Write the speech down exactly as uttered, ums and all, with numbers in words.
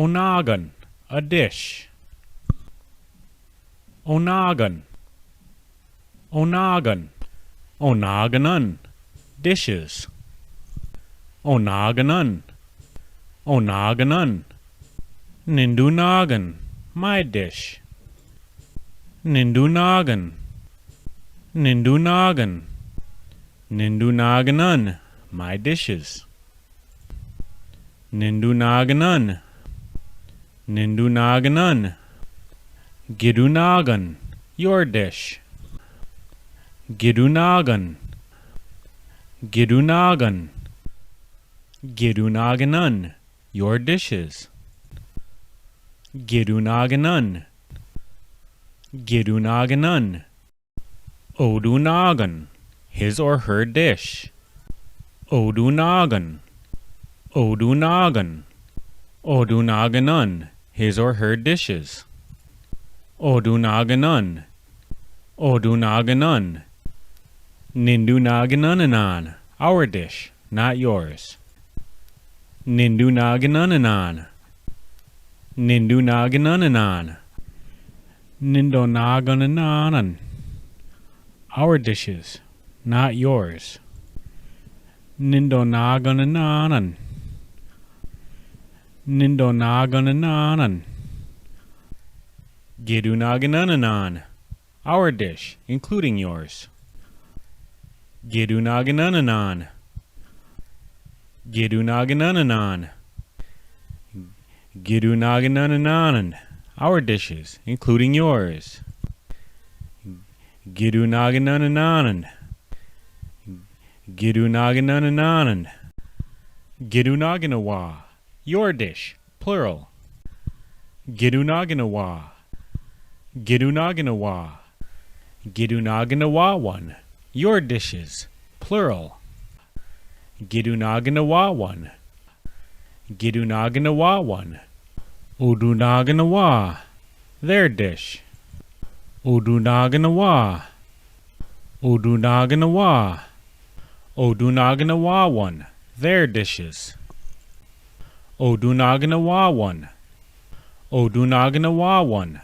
Onågan, a dish. Onågan. Onågan. Onåganan, dishes. Onåganan. Onåganan. Nindonågan, my dish. Nindonågan. Nindonågan. Nindonåganan, my dishes. Nindonåganan. Nindonåganan. Gidonågan, your dish. Gidonågan. Gidonågan. Gidonåganan, your dishes. Gidonåganan. Gidonåganan. Odonågan, his or her dish. Odonågan. Odonågan. Odonåganan, his or her dishes. Odonåganan. Odonåganan. Nindonåganananan, our dish, not yours. Nindonåganananan. Nindonåganananan. Nindonåganananan. Our dishes, not yours. Nindonåganananan. Nindonåganananan. Gidonåganananan. Our dish, including yours. Gidonåganananan. Gidonåganananan. Gidonåganananan. Our dishes, including yours. Gidonåganananan. Gidonåganananan. Gidonåganawa. Your dish, plural. Gidonåganawa. Gidonåganawa. Gidonåganawawan. Your dishes, plural. Gidonåganawawan. Gidonåganawawan. Odonåganawa. Their dish. Odonåganawa. Odonåganawa. Odonåganawawan. Their dishes. Odonåganawawan. Odonåganawawan.